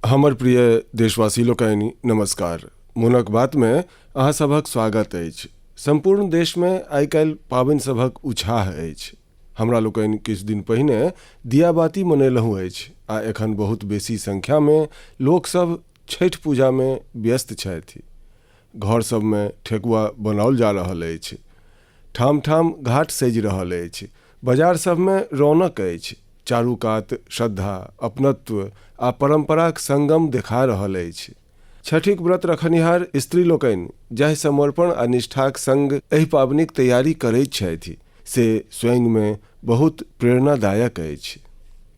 हमर प्रिय देशवासी लोकनि, नमस्कार। मोनक बातमे अहाँ सभक स्वागत अछि। सम्पूर्ण देशमे आइ काल्हि पाबनि सभक उछाह अछि। हमरा लोकनि किछु दिन पहिने दियाबाती मनेलहुँ अछि आ एखन बहुत बेसी संख्यामे लोकसभ छठि पूजामे व्यस्त छथि। घर सभमे ठेकुआ बनाओल जा रहल अछि। ठाम-ठाम घाट सजि रहल अछि। बजार सभमे रौनक अछि। चारू कात श्रद्धा, अपनत्व आ परंपराक संगम देखा रहल अछि। छठिक व्रत रखनिहार स्त्री लोकनि जाहि समर्पण आ निष्ठाक संग एहि पाबनिक तैयारी करैत छथि, से स्वयंमे बहुत प्रेरणादायक अछि।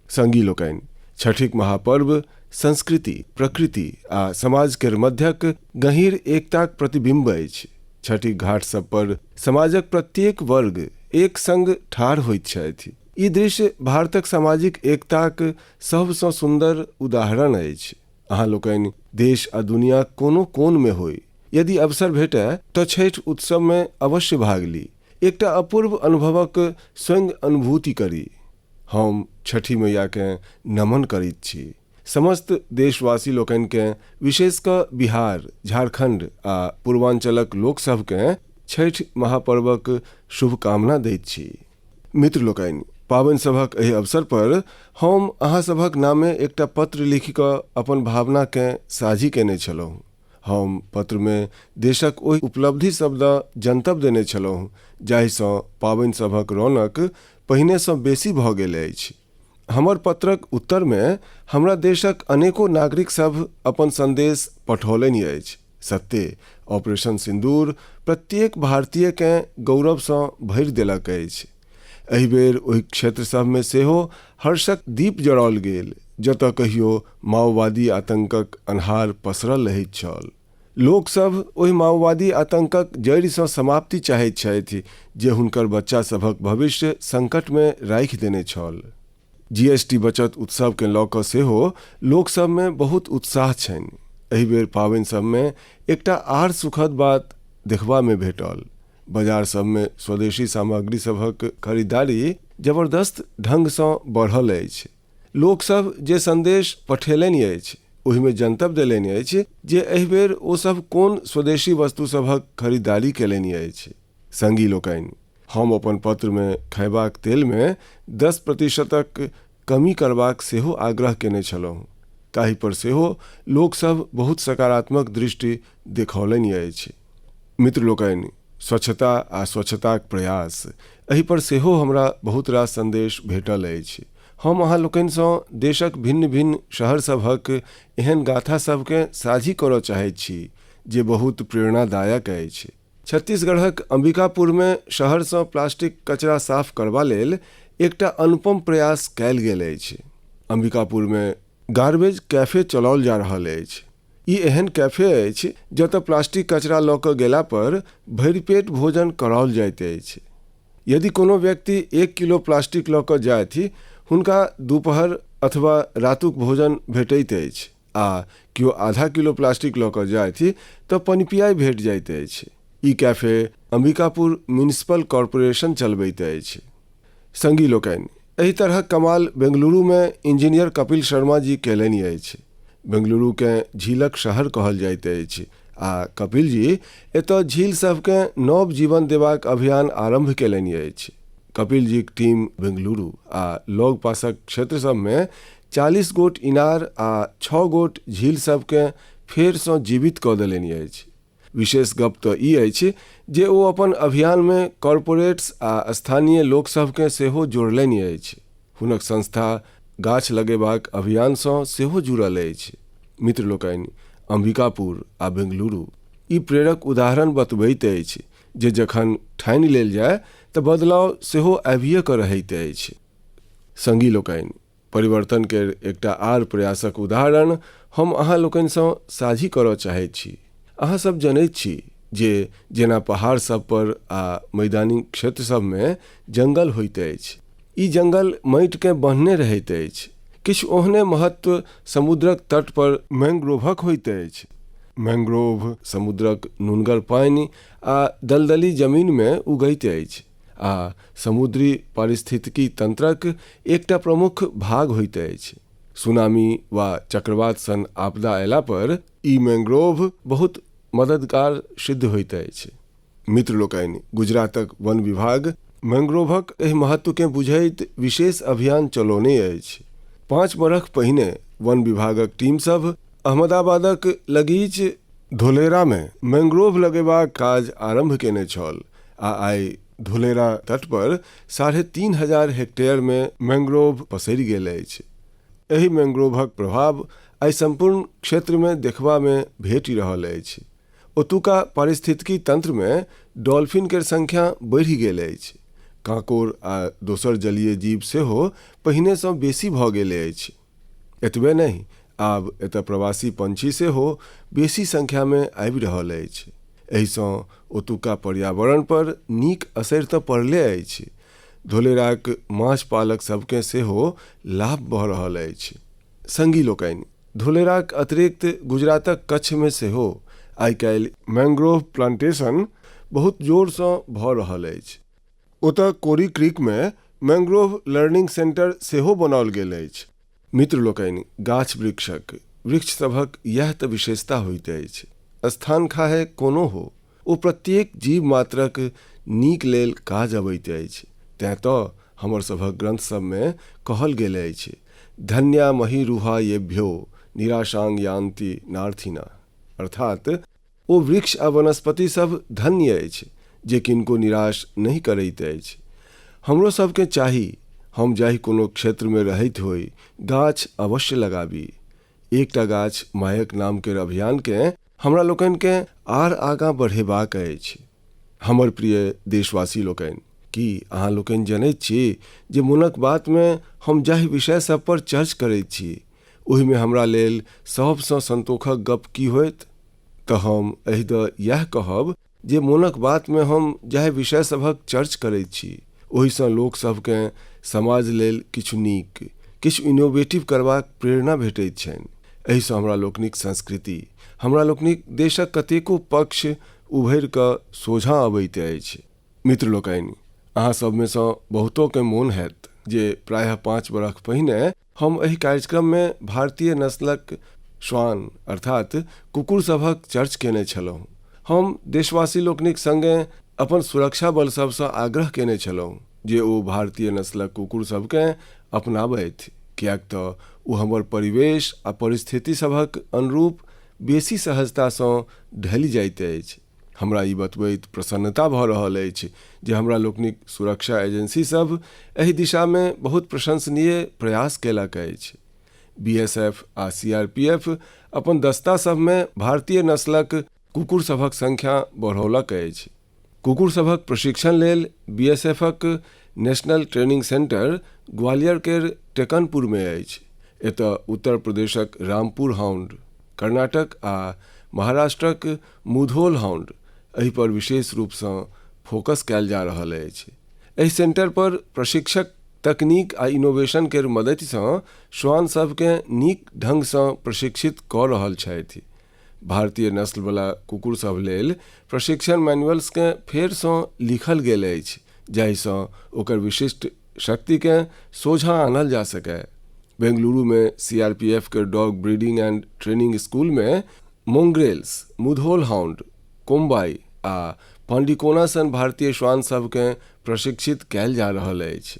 संगी लोकनि, छठिक महापर्व संस्कृति, प्रकृति आ समाज केर मध्यक गहींर एकताक प्रतिबिंब अछि। छठिक घाट सभ पर समाजक प्रत्येक वर्ग एक संग ठाढ़ होइत छथि। ई दृश्य भारतक सामाजिक एकताक सभसँ सुन्दर उदाहरण अछि। अहाँ लोकनि देश आ दुनियाक कोनो कोनमे होइ, यदि अवसर भेटय तँ छठि उत्सवमे अवश्य भाग ली। एकटा अपूर्व अनुभवक स्वयं अनुभूति करी। हम छठि मैयाकेँ नमन करैत छी। समस्त देशवासी लोकनिकेँ विशेष कऽ बिहार, झारखण्ड आ पूर्वांचलक लोकसभकेँ छठि महापर्वक शुभकामना दैत छी। मित्र लोकनि, पाबनि सभक एहि अवसर पर हम अहाँ सभक नामे एकटा पत्र लिखि कऽ अपन भावनाकेँ साझी कयने छलहुँ। हम पत्रमे देशक ओहि उपलब्धि सभ दऽ जनतब देने छलहुँ जाहिसँ पाबनि सभक रौनक पहिनेसँ बेसी भऽ गेल अछि। हमर पत्रक उत्तरमे हमरा देशक अनेको नागरिक सभ अपन संदेश पठौलनि अछि। सत्ते, ऑपरेशन सिन्दूर प्रत्येक भारतीयकेँ गौरवसँ भरि देलक अछि। एहि बेर ओहि क्षेत्र सभमे सेहो हर्षक दीप जराओल गेल जतय कहियो माओवादी आतंकक अन्हार पसरल रहैत छल। लोक सभ ओहि माओवादी आतंकक जड़िसँ समाप्ति चाहैत छथि जे हुनकर बच्चा सभक भविष्य संकटमे राखि देने छल। जीएसटी बचत उत्सवकेँ लऽ कऽ सेहो लोक सभमे बहुत उत्साह छनि। एहि बेर पाबनि सभमे एकटा आर सुखद बात देखबामे भेटल। बाजार सभमे स्वदेशी सामग्री सभक खरीदारी जबरदस्त ढंगसँ बढ़ल अछि। लोक सभ जे संदेश पठेलनि अछि ओहिमे जनतब देलनि अछि जे एहि बेर ओ सभ कोन स्वदेशी वस्तु सभक खरीदारी केलनि अछि। संगी लोकनि, हम अपन पत्रमे खयबाक तेलमे 10 प्रतिशतक कमी करबाक सेहो आग्रह केने छलहुँ। ताहि पर सेहो लोक सभ बहुत सकारात्मक दृष्टि देखौलनि अछि। मित्र लोकनि, स्वच्छता आ स्वच्छताक प्रयास, एहि पर सेहो हमरा बहुत रास संदेश भेटल अछि। हम अहाँ लोकनिसँ देशक भिन्न-भिन्न शहर सभक एहन गाथा सभकेँ साझी करय चाहैत छी जे बहुत प्रेरणादायक अछि। छत्तीसगढ़क अंबिकापुरमे शहरसँ प्लास्टिक कचरा साफ करबा लेल एकटा अनुपम प्रयास कयल गेल अछि। अंबिकापुरमे गार्बेज कैफे चलाओल जा रहल अछि। ई एहन कैफे अछि जतय प्लास्टिक कचरा लऽ कऽ गेला पर भरि पेट भोजन कराओल जाइत अछि। यदि कोनो व्यक्ति एक किलो प्लास्टिक लऽ कऽ जाथि, हुनका दुपहर अथवा रातुक भोजन भेटैत अछि आ केओ आधा किलो प्लास्टिक लऽ कऽ जाथि तऽ पनिपियाइ भेट जाइत अछि। ई कैफे अंबिकापुर म्युनिसिपल कॉरपोरेशन चलबैत अछि। संगी लोकनि, एहि तरहक कमाल बेंगलुरुमे इंजीनियर कपिल शर्मा जी कयलनि अछि। बेंगलुरुकेँ झीलक शहर कहल जाइत अछि आ कपिल जी एतय झील सभकेँ नव जीवन देबाक अभियान आरम्भ कयलनि अछि। कपिल जीक टीम बेंगलुरु आ लगपासक क्षेत्र सभमे 40 गोट इनार आ 6 गोट झील सभकेँ फेरसँ जीवित कऽ देलनि अछि। विशेष गप तऽ ई अछि जे ओ अपन अभियानमे कॉरपोरेट्स आ स्थानीय लोक सभकेँ सेहो जोड़लनि अछि। हुनक संस्था गाछ लगेबाक अभियानसँ सेहो जुड़ल अछि। मित्र लोकनि, अंबिकापुर आ बेंगलुरु ई प्रेरक उदाहरण बतबैत अछि जे जखन ठानि लेल जाय तऽ बदलाव सेहो आबिये कऽ रहैत अछि। संगी लोकनि, परिवर्तन केर एकटा आर प्रयासक उदाहरण हम अहाँ लोकनिसँ साझी करऽ चाहैत छी। अहाँ सब जनैत छी जे जेना पहाड़ सब पर आ मैदानी क्षेत्र सबमे जंगल होइत अछि। ई जंगल माटिकेँ बन्हने रहैत अछि। किछु ओहने महत्व समुद्रक तट पर मैंग्रोवक होइत अछि। मैंग्रोव समुद्रक नुनगर पानि आ दलदली जमीनमे उगैत अछि। आ समुद्री पारिस्थितिकी तंत्रक एकटा प्रमुख भाग होइत अछि। सुनामी वा चक्रवात सन आपदा अयला पर ई मैंग्रोव बहुत मददगार सिद्ध होइत अछि। मित्र लोकनि, गुजरातक वन विभाग मैंग्रोवक एहि महत्वकेँ बुझैत विशेष अभियान चलौने अछि। 5 बरख पहिने वन विभागक टीम सभ अहमदाबादक लगीच धोलेरामे मैंग्रोव लगेबाक काज आरम्भ केने छल आ आइ धोलेरा तट पर 3500 हेक्टेयरमे मैंग्रोव पसरि गेल अछि। एहि मैंग्रोवक प्रभाव आइ सम्पूर्ण क्षेत्रमे देखबामे भेटि रहल अछि। ओतुका पारिस्थितिकी तंत्रमे डॉल्फिन केर संख्या बढ़ि गेल अछि। काँकोड़ आ दोसर जलीय जीव सेहो पहिनेसँ बेसी भऽ गेल अछि। एतबे नहि, आब एतय प्रवासी पंछी सेहो बेसी संख्यामे आबि रहल अछि। एहिसँ ओतुका पर्यावरण पर नीक असरि तँ पड़ले अछि, धोलेराक माछ पालक सभकेँ सेहो लाभ भऽ रहल अछि। संगी लोकनि, धोलेराक अतिरिक्त गुजरातक कच्छमे सेहो आइ-काल्हि मैंग्रोव प्लांटेशन बहुत जोरसँ भऽ रहल अछि। ओतय कोरी क्रीकमे मैंग्रोव लर्निंग सेंटर सेहो बनाओल गेल अछि। मित्र लोकनि, गाछ-वृक्षक, वृक्ष सभक इएह तऽ विशेषता होइत अछि। स्थान खाहे कोनो हो, ओ प्रत्येक जीव मात्रक नीक लेल काज अबैत अछि। तेँ तऽ हमर सभक ग्रंथ सभमे कहल गेल अछि, धन्या महीरुहा येभ्यो निराशांग यान्ति नार्थिना। अर्थात ओ वृक्ष आ वनस्पति सभ धन्य अछि जे किनको निराश नहि करैत अछि। हमरो सभकेँ चाही हम जाहि कोनो क्षेत्रमे रहैत होइ, गाछ अवश्य लगाबी। एकटा गाछ मायक नाम केर अभियानकेँ हमरा लोकनिकेँ आर आगाँ बढ़ेबाक अछि। हमर प्रिय देशवासी लोकनि, की अहाँ लोकनि जनैत छी जे मोनक बातमे हम जाहि विषय सभ पर चर्च करैत छी, ओहिमे हमरा लेल सभसँ संतोखक गप की होयत? तऽ हम एहि दऽ इएह कहब जे मोनक बातमे हम जाहि विषय सभक चर्च करैत छी, ओहिसँ लोक सभकेँ समाज लेल किछु नीक, किछु इनोवेटिव करबाक प्रेरणा भेटैत छनि। एहिसँ हमरा लोकनिक संस्कृति, हमरा लोकनिक देशक कतेको पक्ष उभरि कऽ सोझाँ अबैत अछि। मित्र लोकनि, अहाँ सभमेसँ बहुतोकेँ मोन होयत जे प्रायः 5 बरख पहिने हम एहि कार्यक्रममे भारतीय नस्लक श्वान अर्थात कुकुर सभक चर्च केने छलहुँ। हम देशवासी लोकनिक संगे अपन सुरक्षा बल सभसँ आग्रह केने छलहुँ जे ओ भारतीय नस्लक कुकुर सभकेँ अपनाबथि, किएक तऽ ओ हमर परिवेश आ परिस्थिति सभक अनुरूप बेसी सहजतासँ ढलि जाइत अछि। हमरा ई बतबैत प्रसन्नता भऽ रहल अछि जे हमरा लोकनिक सुरक्षा एजेंसी सभ एहि दिशामे बहुत प्रशंसनीय प्रयास कयलक अछि। बीएसएफ आ सीआरपीएफ अपन दस्ता सभमे भारतीय नस्लक कुकुर सभक संख्या बढ़ौलक अछि। कुकुर सभक प्रशिक्षण लेल बीएसएफक नेशनल ट्रेनिंग सेंटर ग्वालियर केर टेकनपुरमे अछि। एतय उत्तर प्रदेशक रामपुर हाउंड, कर्नाटक आ महाराष्ट्रक मुधोल हाउंड एहि पर विशेष रूपसँ फोकस कयल जा रहल अछि। एहि सेंटर पर प्रशिक्षक तकनीक आ इनोवेशन केर मदतिसँ श्वान सभकेँ नीक ढंगसँ प्रशिक्षित कऽ रहल छथि। भारतीय नस्लवला कुकुर सभ लेल प्रशिक्षण मैनुअल्सकेँ फेरसँ लिखल गेल अछि जाहिसँ ओकर विशिष्ट शक्तिकेँ सोझाँ आनल जा सकय। बेंगलुरुमे सीआरपीएफ केर डॉग ब्रीडिंग एंड ट्रेनिंग स्कूलमे मोंग्रेल्स, मुधोल हाउंड, कोम्बाई आ पांडिकोना सन भारतीय श्वान सभकेँ प्रशिक्षित कयल जा रहल अछि।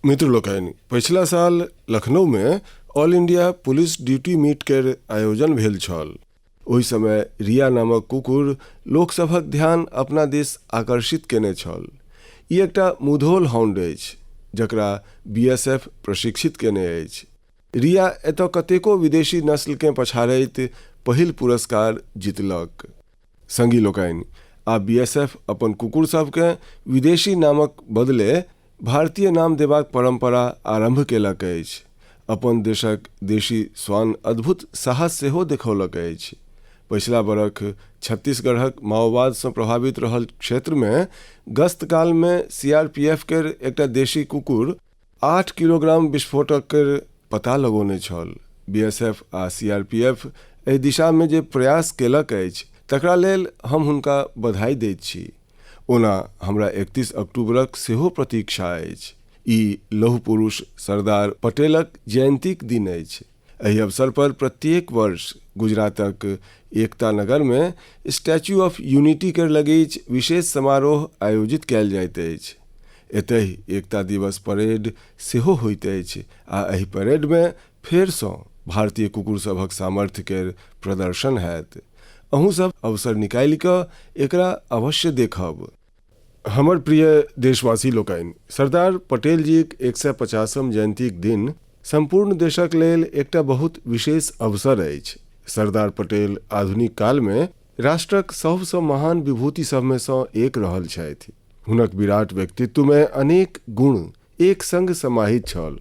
मित्र लोकनि, पछिला साल लखनऊमे all India police duty meet केर आयोजन भेल छल। ओहि समय रिया नामक कुकुर लोकसभक ध्यान अपना दिस आकर्षित केने छल। ई एकटा मुधोल हाउंड अछि, जकरा बीएसएफ प्रशिक्षित केने अछि। रिया एतय कतेको विदेशी नस्लकेँ पछाड़ैत पहिल पुरस्कार जीतलक। संगी लोकनि, आब बीएसएफ अपन कुकुर सभकेँ विदेशी नामक बदले भारतीय नाम देबाक परंपरा आरंभ केलक अछि। अपन देशक देशी श्वान अद्भुत साहस सेहो देखौलक अछि। पछिला बरख छत्तीसगढ़क माओवादसँ प्रभावित रहल क्षेत्रमे गश्त कालमे सीआरपीएफ केर एकटा देशी कुकुर 8 किलोग्राम विस्फोटक केर पता लगौने छल। बीएसएफ आ सीआरपीएफ एहि दिशामे जे प्रयास केलक अछि तकरा लेल हम हुनका बधाई दैत छी। ओना हमरा 31 अक्टूबरक सेहो प्रतीक्षा अछि। ई लौह पुरुष सरदार पटेलक जयन्तीक दिन अछि। एहि अवसर पर प्रत्येक वर्ष गुजरातक एकता नगरमे स्टैच्यू ऑफ यूनिटी केर लगीच विशेष समारोह आयोजित कयल जाइत अछि। एतहि एकता दिवस परेड सेहो होइत अछि आ एहि परेडमे फेरसँ भारतीय कुकुर सभक सामर्थ्य केर प्रदर्शन हैत। अहूँ सब अवसर निकालि कऽ एकरा अवश्य देखब। हमर प्रिय देशवासी लोकनि, सरदार पटेल जीक 150म जयन्तीक दिन सम्पूर्ण देशक लेल एकटा बहुत विशेष अवसर अछि। सरदार पटेल आधुनिक कालमे राष्ट्रक सभसँ महान विभूति सभमे सँ एक रहल छथि। हुनक विराट व्यक्तित्वमे अनेक गुण एक संग समाहित छल।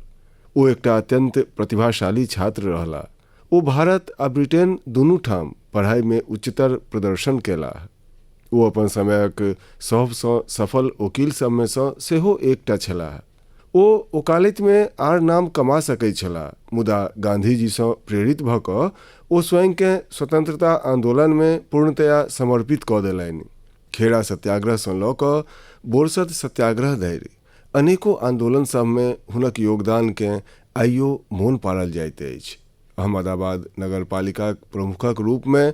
ओ एकटा अत्यन्त प्रतिभाशाली छात्र रहलाह। ओ भारत आ ब्रिटेन दुनू ठाम पढ़ाइमे उच्चतर प्रदर्शन कयलाह। ओ अपन समयक सभसँ सफल ओकील सभमे सँ सेहो एकटा छलाह। ओ ओकालतिमे आर नाम कमा सकैत छलाह, मुदा गांधीजीसँ प्रेरित भऽ कऽ ओ स्वयंकेँ स्वतंत्रता आन्दोलनमे पूर्णतया समर्पित कऽ देलनि। खेड़ा सत्याग्रहसँ लऽ कऽ बोरसद सत्याग्रह धरि अनेको आन्दोलन सभमे हुनक योगदानकेँ आइयो मोन पाड़ल जाइत अछि। अहमदाबाद नगरपालिकाक प्रमुखक रूपमे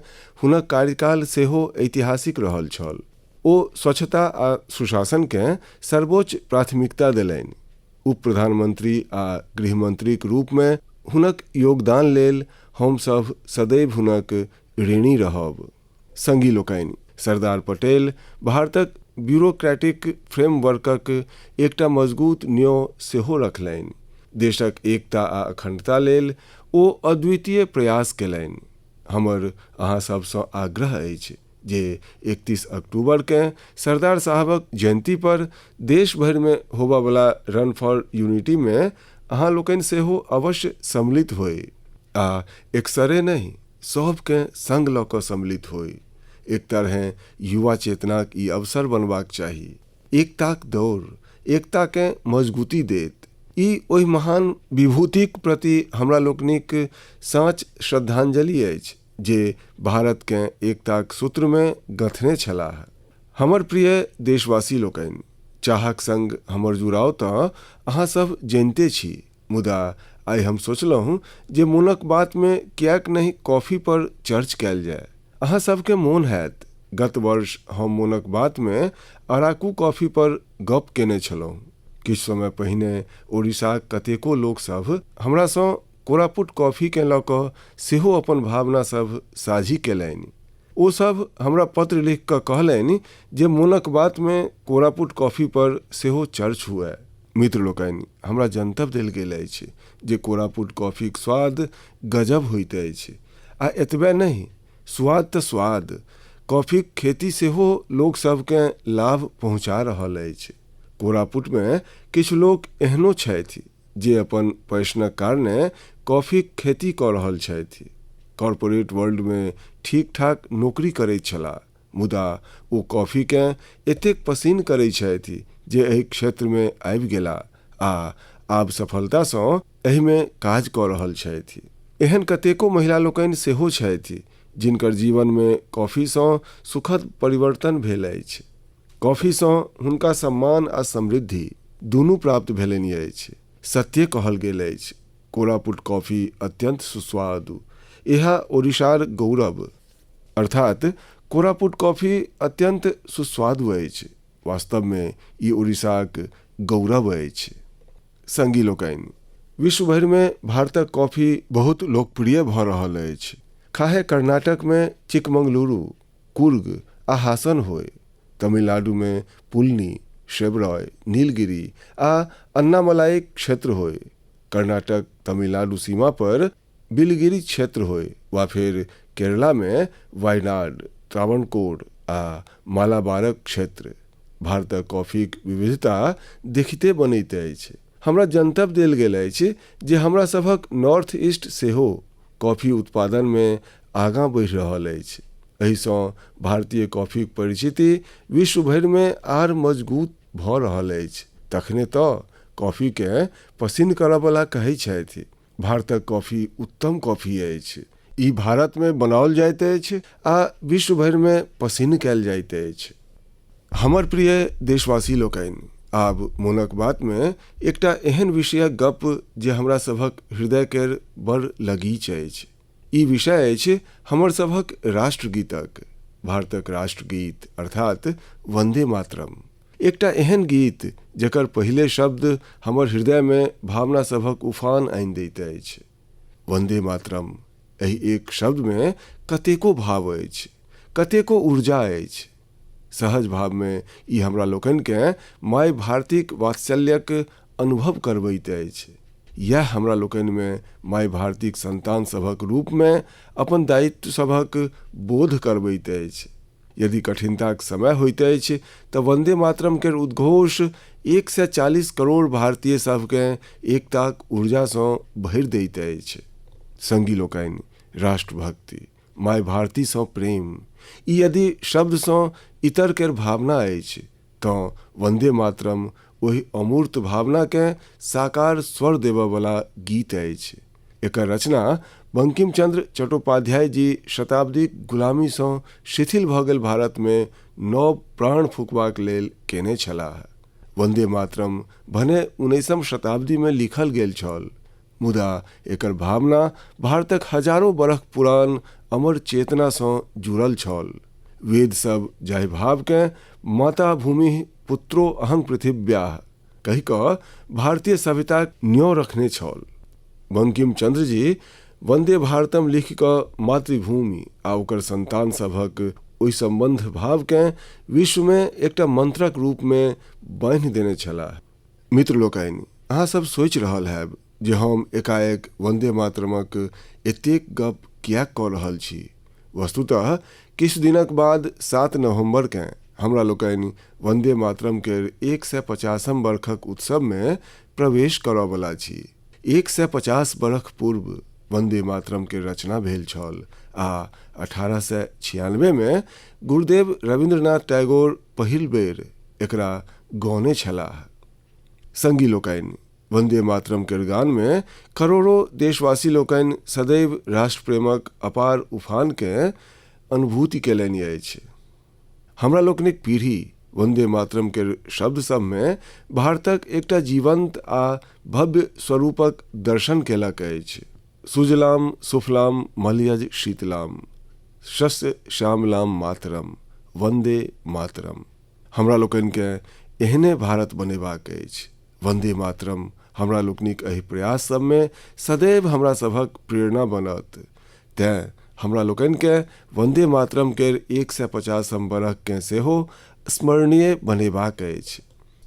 हुनक कार्यकाल सेहो ऐतिहासिक रहल छल। ओ स्वच्छता आ सुशासनकेँ सर्वोच्च प्राथमिकता देलनि। उप प्रधानमंत्री आ गृहमंत्रीक रूपमे हुनक योगदान लेल हमसभ सदैव हुनक ऋणी रहब। संगी लोकनि, सरदार पटेल भारतक ब्यूरोक्रेटिक फ्रेमवर्कक एकटा मजगूत न्यों सेहो रखलनि। देशक एकता आ अखंडता लेल ओ अद्वितीय प्रयास कयलनि। हमर अहाँ सभसँ आग्रह अछि जे 31 अक्टूबरकेँ सरदार साहबक जयन्ती पर देश भरिमे होबयवला रन फॉर यूनिटीमे अहाँ लोकनि सेहो अवश्य सम्मिलित होइ आ एकसरे नहि, सभकेँ संग लऽ कऽ सम्मिलित होइ। एक तरहेँ युवा चेतनाक ई अवसर बनबाक चाही। एकताक दौड़ एकताकेँ मजगूती देत। ई ओहि महान विभूतिक प्रति हमरा लोकनिक साँच श्रद्धांजलि अछि जे भारतकेँ एकताक सूत्रमे गँथने छलाह। हमर प्रिय देशवासी लोकनि, चाहक संग हमर जुड़ाव तँ अहाँ सभ जनिते छी, मुदा आइ हम सोचलहुँ जे मोनक बातमे किएक नहि कॉफी पर चर्च कयल जाय। अहाँ सभकेँ मोन हैत, गत वर्ष हम मोनक बातमे अराकू कॉफी पर गप्प केने छलहुँ। किछु समय पहिने ओडिशाक कतेको लोक सभ हमरासँ कोरापुट कॉफीकेँ लऽ कऽ सेहो अपन भावना सभ साझी केलनि। ओ सभ हमरा पत्र लिखि कऽ कहलनि जे मोनक बातमे कोरापुट कॉफी पर सेहो चर्च हुअए। मित्र लोकनि, हमरा जनतब देल गेल अछि जे कोरापुट कॉफीक स्वाद गजब होइत अछि। आ एतबे नहि, स्वाद तऽ स्वाद, कॉफीक खेती सेहो लोक सभकेँ लाभ पहुँचा रहल अछि। कोरापुटमे किछु लोक एहनो छथि जे अपन पैशनक कारणे कॉफीक खेती कऽ रहल छथि। कॉरपोरेट वर्ल्डमे ठीक-ठाक नोकरी करैत छलाह, मुदा ओ कॉफीकेँ एतेक पसिन करैत छथि जे एहि क्षेत्रमे आबि गेलाह आ आब सफलतासँ एहिमे काज कऽ रहल छथि। एहन कतेको महिला लोकनि सेहो छथि जिनकर जीवनमे कॉफीसँ सुखद परिवर्तन भेल अछि। कॉफीसँ हुनका सम्मान आ समृद्धि दुनू प्राप्त भेलनि अछि। सत्ये कहल गेल अछि, कोरापुट कॉफी अत्यंत सुस्वादु, इएह ओडिशार गौरव। अर्थात कोरापुट कॉफी अत्यंत सुस्वादु अछि। वास्तवमे ई उड़ीसाक गौरव अछि। संगी लोकनि, विश्व भरिमे भारतक कॉफी बहुत लोकप्रिय भऽ रहल अछि। खाहे कर्नाटकमे चिकमंगलुरु, कुर्ग आ हासन होय, तमिलनाडुमे पुलनी, शेवरॉय, नीलगिरी आ अन्नामलाईक क्षेत्र होय, कर्नाटक तमिलनाडु सीमा पर बिलगिरी क्षेत्र होय वा फेर केरलामे वायनाड, त्रावणकोर आ मालाबारक क्षेत्र, भारतक कॉफीक विविधता देखिते बनैत अछि। हमरा जनतब देल गेल अछि जे हमरा सभक नॉर्थ ईस्ट सेहो कॉफी उत्पादनमे आगाँ बढ़ि रहल अछि। एहिसँ भारतीय कॉफीक परिचिति विश्व भरिमे आर मजगूत भऽ रहल अछि। तखने तऽ कॉफीकेँ पसिन्न करऽवला कहैत छथि, भारतक कॉफी उत्तम कॉफी अछि। ई भारतमे बनाओल जाइत अछि आ विश्व भरिमे पसिन्न कयल जाइत अछि। हमर प्रिय देशवासी लोकनि, आब मोनक बातमे एकटा एहन विषयक गप जे हमरा सभक हृदय केर बड़ लगीच अछि। ई विषय अछि हमर सभक राष्ट्रगीतक, भारतक राष्ट्रगीत अर्थात वन्दे मातरम। एकटा एहन गीत जकर पहिले शब्द हमर हृदयमे भावना सभक उफान आनि दैत अछि। वन्दे मातरम एहि एक शब्दमे कतेको भाव अछि, कतेको ऊर्जा अछि। सहज भावमे ई हमरा लोकनिकेँ माय भारतीक वात्सल्यक अनुभव करबैत अछि। इएह हमरा लोकनिमे माय भारतीक संतान सभक रूपमे अपन दायित्व सभक बोध करबैत अछि। यदि कठिनताक समय होइत अछि तऽ वन्दे मातरम केर उद्घोष 140 करोड़ भारतीय सभकेँ एकताक ऊर्जासँ भरि दैत अछि। संगी लोकनि, राष्ट्रभक्ति, माय भारतीसँ प्रेम, ई यदि शब्दसँ इतर केर भावना अछि तँ वन्दे मातरम ओहि अमूर्त भावनाकेँ साकार स्वर देबयवला गीत अछि। एकर रचना बंकिमचंद्र चट्टोपाध्याय जी शताब्दीक गुलामीसँ शिथिल भऽ गेल भारतमे नव प्राण फूकबाक लेल केने छलाह। वन्दे मातरम भने 19म शताब्दीमे लिखल गेल छल, मुदा एकर भावना भारतक हजारो बरख पुरान अमर चेतनासँ जुड़ल छल। वेद सब जाहि भावकेँ माता भूमि पुत्रो अहं पृथिव्याः कहि कऽ भारतीय सभ्यताक न्यों रखने छल। बंकिमचंद्र जी वन्दे भारतम लिखि कऽ मातृभूमि आ ओकर संतान सभक ओहि सम्बन्ध भावकेँ विश्वमे एकटा मंत्रक रूपमे बान्हि देने छलाह। मित्र लोकनि, अहाँ सब सोचि रहल हैब जे हम एकाएक वन्दे मातरमक एतेक गप किएक कऽ रहल छी। वस्तुतः किछु दिनक बाद 7 नवम्बरकेँ हमरा लोकनि वन्दे मातरम केर 150म बरखक उत्सवमे प्रवेश करऽवला छी। 150 बरख पूर्व वन्दे मातरम केर रचना भेल छल आ 1896मे गुरुदेव रविन्द्रनाथ टैगोर पहिल बेर एकरा गौने छलाह। संगी लोकनि, वन्दे मातरम केर गानमे करोड़ो देशवासी लोकनि सदैव राष्ट्रप्रेमक अपार उफानकेँ अनुभूति केलनि अछि। हमरा लोकनिक पीढ़ी वन्दे मातरम केर शब्द सभमे भारतक एकटा जीवंत आ भव्य स्वरूपक दर्शन केलक अछि। सुजलाम सुफलाम मलयज शीतलाम शस्य श्यामलाम मातरम वन्दे मातरम। हमरा लोकनिकेँ एहने भारत बनेबाक अछि। वन्दे मातरम हमरा लोकनिक एहि प्रयास सभमे सदैव हमरा सभक प्रेरणा बनत। तेँ हमरा लोकनिकेँ वन्दे मातरम केर 150म बरखकेँ सेहो स्मरणीय बनेबाक अछि।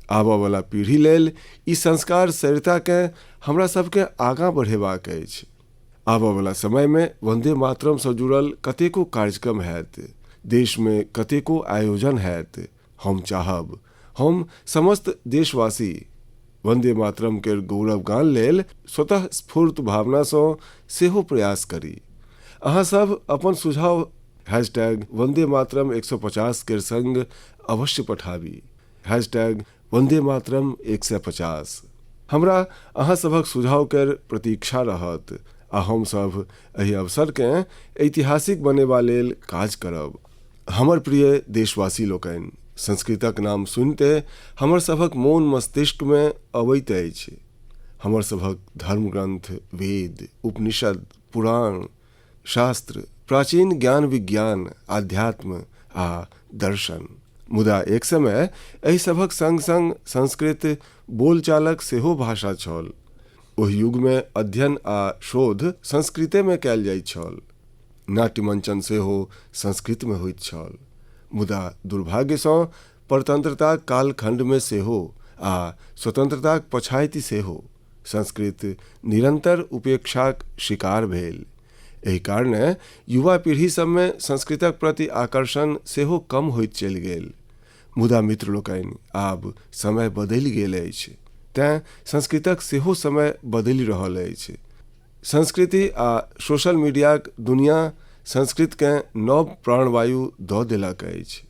आबऽवला पीढ़ी लेल ई संस्कार सरिताकेँ हमरा सभकेँ आगाँ बढ़ेबाक अछि। आबऽवला समयमे वन्दे मातरमसँ जुड़ल कतेको कार्यक्रम हैत, देशमे कतेको आयोजन हैत। हम चाहब हम समस्त देशवासी वन्दे मातरम केर गौरव गान लेल स्वतः स्फूर्त भावनासँ सेहो प्रयास करी। अहाँ सब अपन सुझाव हैशटैग वन्दे मातरम 150 केर संग अवश्य पठाबी। हैशटैग वन्दे मातरम 150। हमरा अहाँ सभक सुझाव केर प्रतीक्षा रहत आ हम सब एहि अवसरकेँ ऐतिहासिक बनेबा लेल काज करब। हमर प्रिय देशवासी लोकनि, संस्कृतक नाम सुनिते हमर सभक मोन मस्तिष्कमे अबैत अछि हमर सभक धर्मग्रंथ, वेद, उपनिषद, पुराण, शास्त्र, प्राचीन ज्ञान विज्ञान, आध्यात्म आ दर्शन। मुदा एक समय एहि सभक संग संग संस्कृत बोलचालक सेहो भाषा छल। ओहि युगमे अध्ययन आ शोध संस्कृतेमे कयल जाइत छल। नाट्य मंचन सेहो संस्कृतमे होइत छल। मुदा दुर्भाग्यसँ परतंत्रताक कालखंडमे सेहो आ स्वतंत्रताक पछाति सेहो संस्कृत निरंतर उपेक्षाक शिकार भेल। एहि कारणे युवा पीढ़ी सभमे संस्कृतक प्रति आकर्षण सेहो कम होइत चलि गेल। मुदा मित्र लोकनि, आब समय बदलि गेल अछि, तेँ संस्कृतक सेहो समय बदलि रहल अछि। संस्कृति आ सोशल मीडियाक दुनिया संस्कृतकेँ नव प्राणवायु दऽ देलक अछि।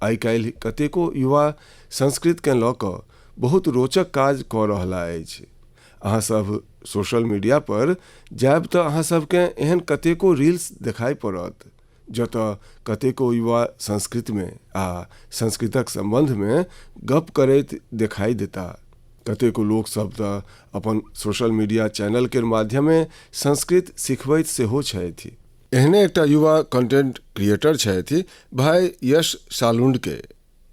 आइ काल्हि कतेको युवा संस्कृतकेँ लऽ कऽ बहुत रोचक काज कऽ रहला अछि। अहाँ सभ सोशल मीडिया पर जायब तऽ अहाँ सभकेँ एहन कतेको रील्स देखाइ पड़त जतय कतेको युवा संस्कृतमे आ संस्कृतक सम्बन्धमे गप करैत देखाइ देता। कतेको लोकसभ तऽ अपन सोशल मीडिया चैनल केर माध्यमे संस्कृत सिखबैत सेहो छथि। एहने एकटा युवा कंटेंट क्रिएटर छथि भाई यश सालुंडके।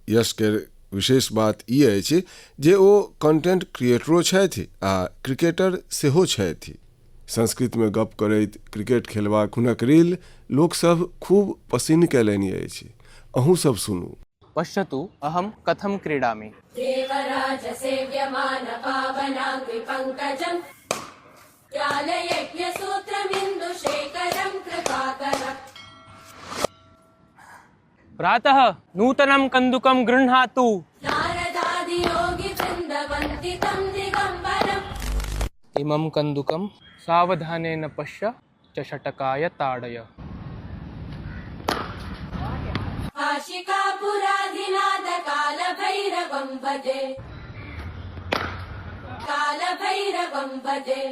यश केर विशेष बात ई अछि जे ओ कंटेंट क्रिएटरो छथि आ क्रिकेटर सेहो छथि। संस्कृतमे गप करैत क्रिकेट खेलबाक हुनक रील लोकसभ खूब पसिन्न कयलनि अछि। अहूँ सभ सुनू। पश्यतु अहं कथं क्रीडामि। देवराजसेव्यमानपावनाङ्घ्रिपङ्कजम् ज्ञानयज्ञसूत्रमिन्दुशेखरं कृपाकरम्। प्रातः नूतनं कन्दुकं गृह्णातु। नारदादियोगिवृन्दवन्दितं दिगम्बरम्। इमं कन्दुकं सावधानेन पश्य च षटकाय ताडय। काशिकापुराधिनाथकालभैरवं भजे, कालभैरवं भजे।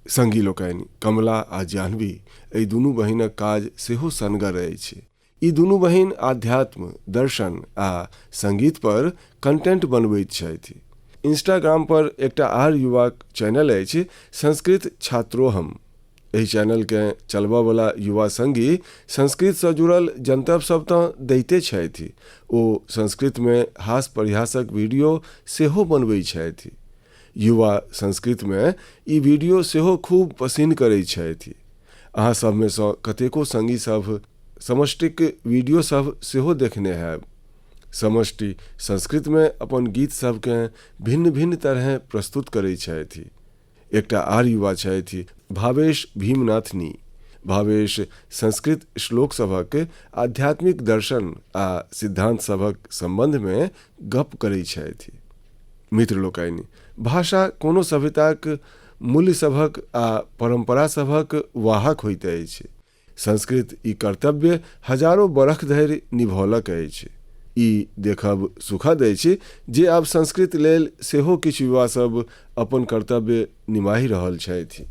संगी लोकनि, कमला आ जाह्नवी एहि दुनू बहिनक काज सेहो सनगर अछि। ई दुनू बहिन आध्यात्म, दर्शन आ संगीत पर कंटेंट बनबैत छथि। इंस्टाग्राम पर एकटा आर युवाक चैनल अछि संस्कृत छात्रोहम। एहि चैनलकेँ चलबयवला युवा संगी संस्कृतसँ जुड़ल जनतब सब तँ दैते छथि, ओ संस्कृतमे हास परिहासक वीडियो सेहो बनबैत छथि। युवा संस्कृतमे ई वीडियो सेहो खूब पसिन्न करैत छथि। अहाँ सभमे सँ कतेको संगी सभ समष्टिक वीडियो सभ सेहो देखने हैब। समष्टि संस्कृतमे अपन गीत सभकेँ भिन्न-भिन्न तरहेँ प्रस्तुत करैत छथि। एकटा आर युवा छथि भावेश भीमनाथनी। भावेश संस्कृत श्लोक सभक आध्यात्मिक दर्शन आ सिद्धांत सभक सम्बन्धमे गप्प करैत छथि। मित्र लोकनि, भाषा कोनो सभ्यताक मूल्य सभक आ परम्परा सभक वाहक होइत अछि। संस्कृत ई कर्तव्य हजारो बरख धरि निभौलक अछि। ई देखब सुखद अछि जे आब संस्कृत लेल सेहो किछु युवा सभ अपन कर्तव्य निमाहि रहल छथि।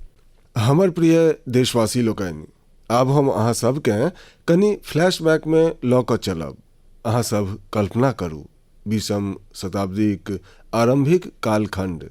हमर प्रिय देशवासी लोकनि, आब हम अहाँ सभकेँ कनि फ्लैशबैकमे लऽ कऽ चलब। अहाँ सभ कल्पना करू, 20म शताब्दीक आरम्भिक कालखण्ड।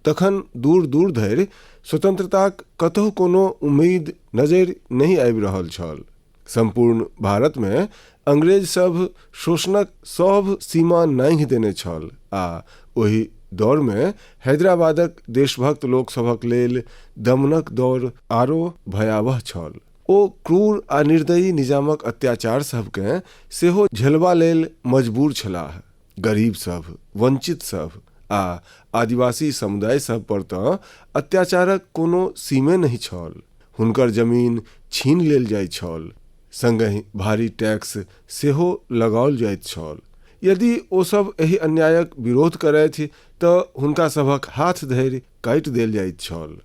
तखन दूर-दूर धरि स्वतंत्रताक कतहु कोनो उम्मीद नजरि नहि आबि रहल छल। सम्पूर्ण भारतमे अंग्रेज सभ शोषणक सभ सीमा नाँघि देने छल आ ओहि दौरमे हैदराबादक देशभक्त लोक सभक लेल दमनक दौर आरो भयावह छल। ओ क्रूर आ निर्दयी निजामक अत्याचार सभकेँ सेहो झेलबा लेल मजबूर छलाह। गरीब सभ, वंचित सभ आ आदिवासी समुदाय सभ पर तँ अत्याचारक कोनो सीमे नहि छल। हुनकर जमीन छीन लेल जाइत छल, संगहि भारी टैक्स सेहो लगाओल जाइत छल। यदि ओ सभ एहि अन्यायक विरोध करथि तँ हुनका सभक हाथ धरि काटि देल जाइत छल।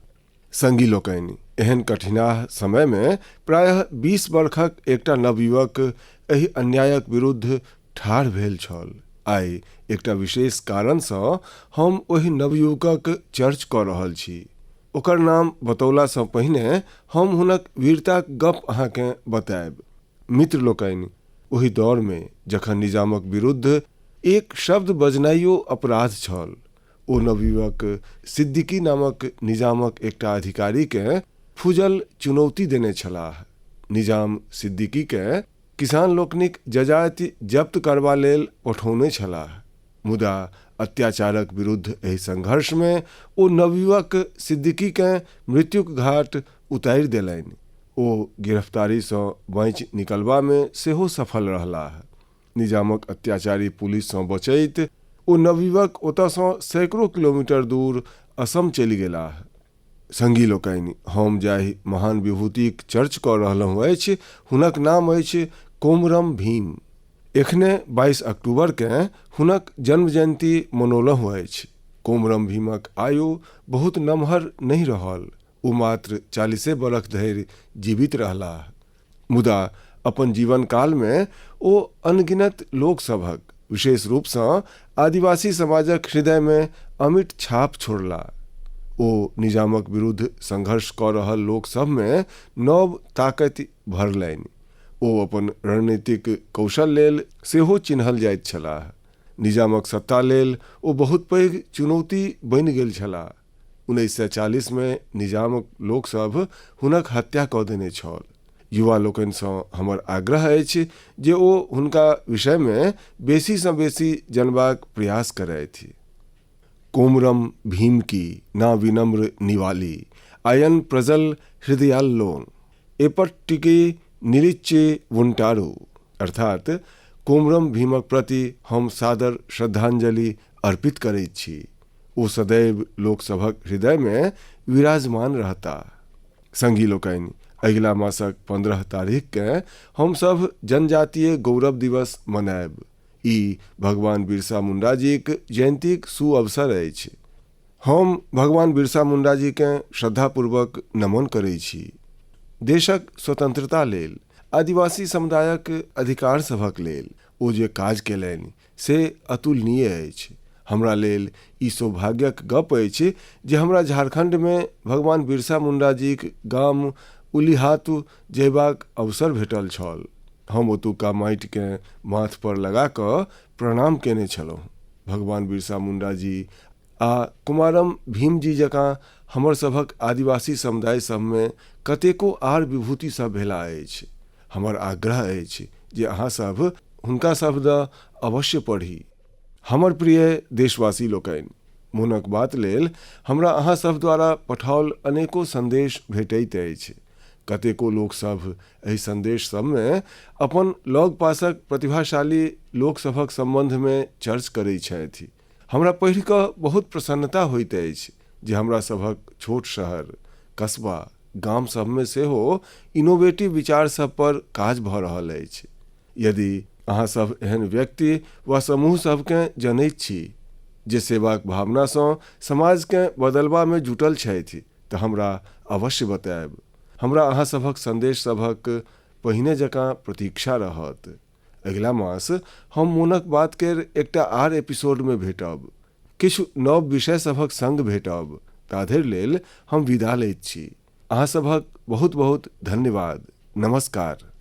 संगी लोकनि, एहन कठिनाह समयमे प्रायः 20 बरखक एकटा नवयुवक एहि अन्यायक विरुद्ध ठाढ़ भेल छल। आइ एकटा विशेष कारणसँ हम ओहि नवयुवकक चर्च कऽ रहल छी। ओकर नाम बतौलासँ पहिने हम हुनक वीरताक गप अहाँकेँ बतायब। मित्र लोकनि, ओहि दौरमे जखन निजामक विरुद्ध एक शब्द बजनाइयो अपराध छल, ओ नवयुवक सिद्दीकी नामक निजामक एकटा अधिकारीकेँ फूजल चुनौती देने छलाह। निजाम सिद्दीकीकेँ किसान लोकनिक जजाति जब्त करबा लेल पठौने छलाह। मुदा अत्याचारक विरुद्ध एहि संघर्षमे ओ नवयुवक सिद्दीकीकेँ मृत्युक घाट उतारि देलनि। ओ गिरफ्तारीसँ बाँचि निकलबामे सेहो सफल रहलाह। निजामक अत्याचारी पुलिससँ बचैत ओ नवयुवक ओतयसँ सैकड़ो किलोमीटर दूर असम चलि गेलाह। संगी लोकनि, हम जाहि महान विभूतिक चर्च कऽ रहलहुँ अछि, हुनक नाम अछि कोमरम भीम। एखने 22 अक्टूबरकेँ हुनक जन्म जयन्ती मनौलहुँ अछि। कोमरम भीमक आयु बहुत नमहर नहि रहल। ओ मात्र 40 बरख धरि जीवित रहलाह। मुदा अपन जीवन कालमे ओ अनगिनत लोक सभक, विशेष रूपसँ आदिवासी समाजक हृदयमे अमिट छाप छोड़ला। ओ निजामक विरुद्ध संघर्ष कऽ रहल लोक सभमे नव ताकति भरलनि। ओ अपन रणनीतिक कौशल लेल सेहो चिन्हल जाइत छलाह। निजामक सत्ता लेल ओ बहुत पैघ चुनौती बनि गेल छलाह। 1940 मे निजामक लोकसभ हुनक हत्या कऽ देने छल। युवा लोकनिसँ हमर आग्रह अछि जे ओ हुनका विषयमे बेसीसँ बेसी जनबाक प्रयास करथि। कोमरम भीम की ना विनम्र निवाली आयन प्रजल हृदयाल्लोन एपट्टिके निरिच्चे वुंटारू, अर्थात कोमरम भीमक प्रति हम सादर श्रद्धांजलि अर्पित करैत छी। ओ सदैव लोकसभक हृदयमे विराजमान रहता। संगी लोकनि, अगिला मासक 15 तारीखकेँ हमसभ जनजातीय गौरव दिवस मनायब। ई भगवान बिरसा मुण्डाजीक जयन्तीक सुअवसर अछि। हम भगवान बिरसा मुण्डाजीकेँ श्रद्धापूर्वक नमन करैत छी। देशक स्वतंत्रता लेल, आदिवासी समुदायक अधिकार सभक लेल ओ जे काज केलनि से अतुलनीय अछि। हमरा लेल ई सौभाग्यक गप अछि जे हमरा झारखण्डमे भगवान बिरसा मुण्डाजीक गाम उलिहातु जयबाक अवसर भेटल छल। हम ओतुका माटिकेँ माथपर लगा कऽ प्रणाम केने छलहुँ। भगवान बिरसा मुण्डाजी आ कुमारम भीमजी जकाँ हमर सभक आदिवासी समुदाय सभमे कतेको आर विभूति सभ भेला अछि। हमर आग्रह अछि जे अहाँ सभ हुनका सभ दऽ अवश्य पढ़ी। हमर प्रिय देशवासी लोकनि, मोनक बात लेल हमरा अहाँ सभ द्वारा पठाओल अनेको संदेश भेटैत अछि। कतेको लोक सभ एहि संदेश सभमे अपन लगपासक प्रतिभाशाली लोक सभक सम्बन्धमे चर्च करैत छथि। हमरा पढ़ि कऽ बहुत प्रसन्नता होइत अछि जे हमरा सभक छोट शहर, कस्बा, गाम सभमे सेहो इनोवेटिव विचार सभ पर काज भऽ रहल अछि। यदि अहाँ सभ एहन व्यक्ति वा समूह सभकेँ जनैत छी जे सेवाक भावनासँ समाजकेँ बदलबामे जुटल छथि तऽ हमरा अवश्य बतायब। हमरा अहाँ सभक संदेश सभक पहिने जकाँ प्रतीक्षा रहत। अगिला मास हम मोनक बात केर एकटा आर एपिसोडमे भेटब। किछु नव विषय सभक संग भेटब। ताधरि लेल हम विदा लैत छी। अहाँ सभक बहुत बहुत धन्यवाद। नमस्कार।